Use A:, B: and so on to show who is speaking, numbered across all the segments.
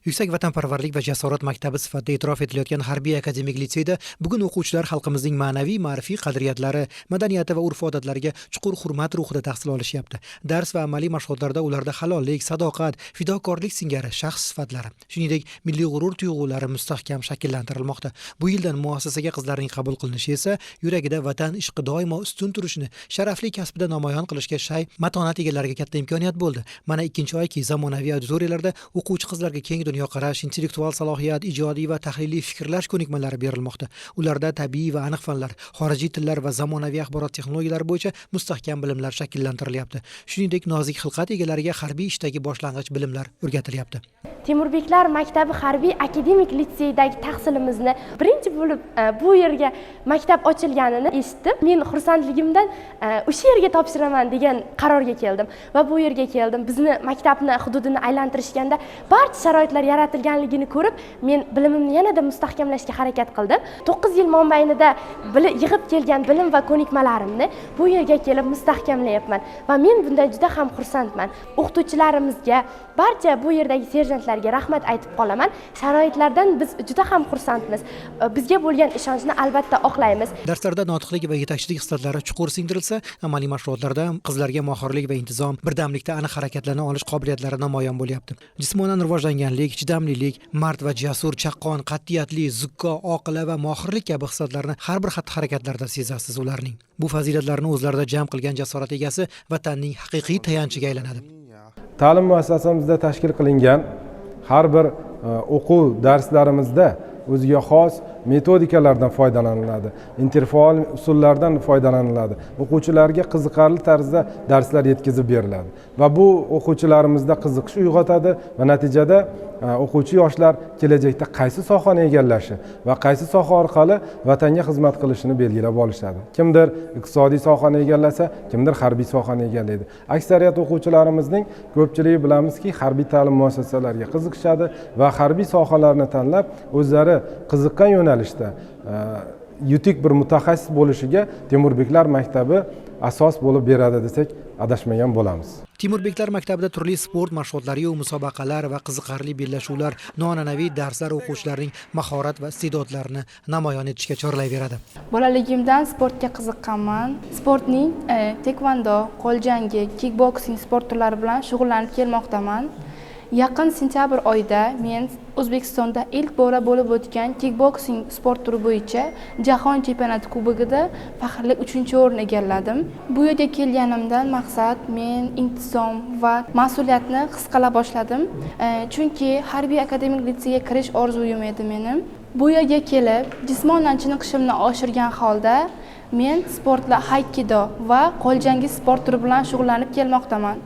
A: Yuksak vatanparvarlik va jasorat maktabi sifatida e'tirof etilayotgan harbiy akademik litseyda bugun o'quvchilar xalqimizning ma'naviy, ma'rifiy qadriyatlari, madaniyati va urf-odatlariga chuqur hurmat ruhida tahsil olishyapti. Dars va amaliy mashg'ulotlarda ularda halollik, sadoqat, fidokorlik singari shaxs sifatlari, shuningdek, milliy g'urur tuyg'ulari mustahkam shakllantirilmoqda. Bu yildan muassasaga qizlarning qabul qilinishi esa yuragida vatan ishqi doimo ustun turishini sharafli kasbida namoyon qilishga shay matonat egalariga katta imkoniyat bo'ldi. Mana ikkinchi oyki zamonaviy auditoriyalarda o'quvchi qizlarga keng dunyoqarash, intellektual salohiyat, ijodiy va tahliliy fikrlash ko'nikmalari berilmoqda. Ularda tabiiy va aniq fanlar, xorijiy tillar va zamonaviy axborot texnologiyalari bo'yicha mustahkam bilimlar shakllantirilyapti. Shuningdek, nozik xilqat egalariga harbiy ishdagi boshlang'ich bilimlar o'rgatilyapti.
B: Temurbeklar maktabi harbiy akademik litseydagi tahsilimizni birinchi bo'lib bu yerga maktab ochilganini eshitib, men xursandligimdan o'sha yerga topshiraman degan qarorga keldim va bu yerga keldim. Bizni maktabni hududini aylantirishganda barcha sharoitlar yaratilganligini ko'rib, men bilimimni yanada mustahkamlashga harakat qildim. 9 yil mobaynida yig'ib kelgan bilim va ko'nikmalarimni bu yerga kelib mustahkamlayapman va men bundan juda ham xursandman. O'qituvchilarimizga, barcha bu yerdagi serjantlarga rahmat aytib qolaman. Sharoitlardan biz juda ham xursandmiz. Bizga bo'lgan ishonchni albatta oqlaymiz.
A: Darslarda notiqlik va yetakchilik xislatlari chuqur singdirilsa, amaliy mashg'ulotlarda qizlarga mohirlik va intizom, birdamlikda aniq harakatlana olish qobiliyatlari namoyon bo'lyapti. Jismonan rivojlanganlik, chidamlilik, mard va jasur, chaqqon, qat'iyatli, zukko, oqila va mohirlik kabi xislatlarni har bir xatti harakatlarida sezasiz ularning. Bu fazilatlarni o'zlarida jam qilgan jasorat egasi vatanning haqiqiy tayanchiga aylanadi.
C: Ta'lim muassasamizda tashkil qilingan har bir o'quv darslarimizda o'ziga xos metodikalardan foydalaniladi, interfaol usullardan foydalaniladi, o'quvchilarga qiziqarli tarzda darslar yetkazib beriladi va bu o'quvchilarimizda qiziqish uyg'otadi va natijada o'quvchi yoshlar kelajakda qaysi sohani egallashi va qaysi soha orqali vatanga xizmat qilishini belgilab olishadi. Kimdir iqtisodiy sohani egallasa, kimdir harbiy sohani egallaydi. Aksariyat o'quvchilarimizning ko'pchiligi, bilamizki, harbiy ta'lim muassasalariga qiziqishadi va harbiy sohalarni tanlab, o'zlari qiziqqan yo'nalishda yutuq bir mutaxassis bo'lishiga Temurbeklar maktabi asos bo'lib beradi desak, adashmagan bo'lamiz.
A: Temurbeklar maktabida turli sport mashg'ulotlariyu musobaqalar va qiziqarli bellashuvlar, noan'anaviy darslar o'quvchilarning mahorat va iste'dodlarini namoyon etishga chorlayveradi.
D: Bolaligimdan sportga qiziqqanman. Sportning taekvondo, qo'l jangi, kikboksing sport turlari bilan shug'ullanib kelmoqdaman. Yaqin sentyabr oyida men O'zbekistonda ilk bora bo'lib o'tgan kikboksing sport turi bo'yicha Jahon chempionati kubogida faxrli uchinchi o'rin egalladim. Bu yerga kelganimdan maqsad, men intizom va mas'uliyatni his qila boshladim. Chunki harbiy akademik litseyga kirish orzuyim edi meni. Bu yerga kelib, jismonan chiniqishimni oshirgan holda men sportla haykido va qo'l jangi sport turi bilan shug'ullanib kelmoqdaman.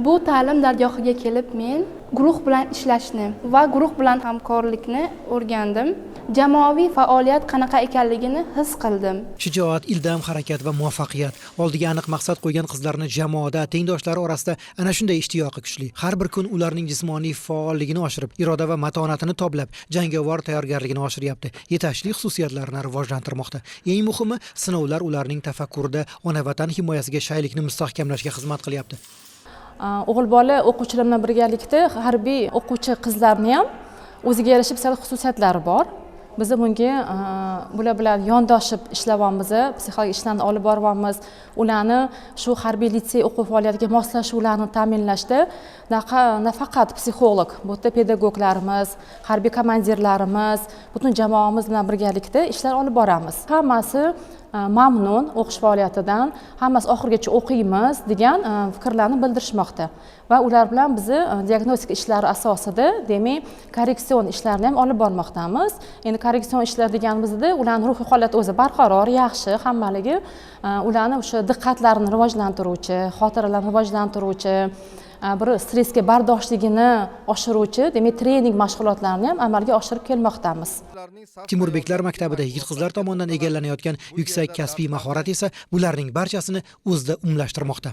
D: Bu ta'lim dargohiga kelib, men guruh bilan ishlashni va guruh bilan hamkorlikni o'rgandim. Jamoaviy faoliyat qanaqa ekanligini his qildim.
A: Shijoat, ildam harakat va muvaffaqiyat. Oldiga aniq maqsad qo'ygan qizlarni jamoada, tengdoshlari orasida ana shunday ishtiyoqi kuchli. Har bir kun ularning jismoniy faolligini oshirib, iroda va matonatini toblab, jangovar tayyorgarligini oshiryapti. Yetakchilik xususiyatlarini rivojlantirmoqda. Eng muhimi, sinovlar ularning tafakkurida ona vatan himoyasiga shaylikni mustahkamlashga xizmat qilyapti.
E: O'g'il bola o'quvchilar bilan birgalikda harbiy o'quvchi qizlarni ham o'ziga yarasha sal xususiyatlari bor. Biz bunga bular bilan yondoshib ishlayapmiz, psixologik ishlarni olib boryapmiz. Ularni shu harbiy litsey o'quv faoliyatiga moslashuvlarini ta'minlashda nafaqat psixolog, bu yerda pedagoglarimiz, harbiy komandirlarimiz, butun jamoamiz bilan birgalikda ishlar olib boramiz. Hammasi mamnun o'qish faoliyatidan, hammasi oxirigacha o'qiymiz degan fikrlarni bildirishmoqda va ular bilan bizni diagnostika ishlari asosida, demak, korreksion ishlarni ham olib bormoqdamiz. Endi korreksion ishlar deganimizda ularni ruhiy holati o'zi barqaror, yaxshi hammaligi, ularni o'sha diqqatlarini rivojlantiruvchi, xotiralarni rivojlantiruvchi, bir stressga bardoshligini oshiruvchi, demak, trening mashg'ulotlarini ham amalga oshirib kelmoqdamiz.
A: Temurbeklar maktabida yigit qizlar tomonidan egallanayotgan yuksak kasbiy mahorat esa bularning barchasini o'zida umumlashtirmoqda.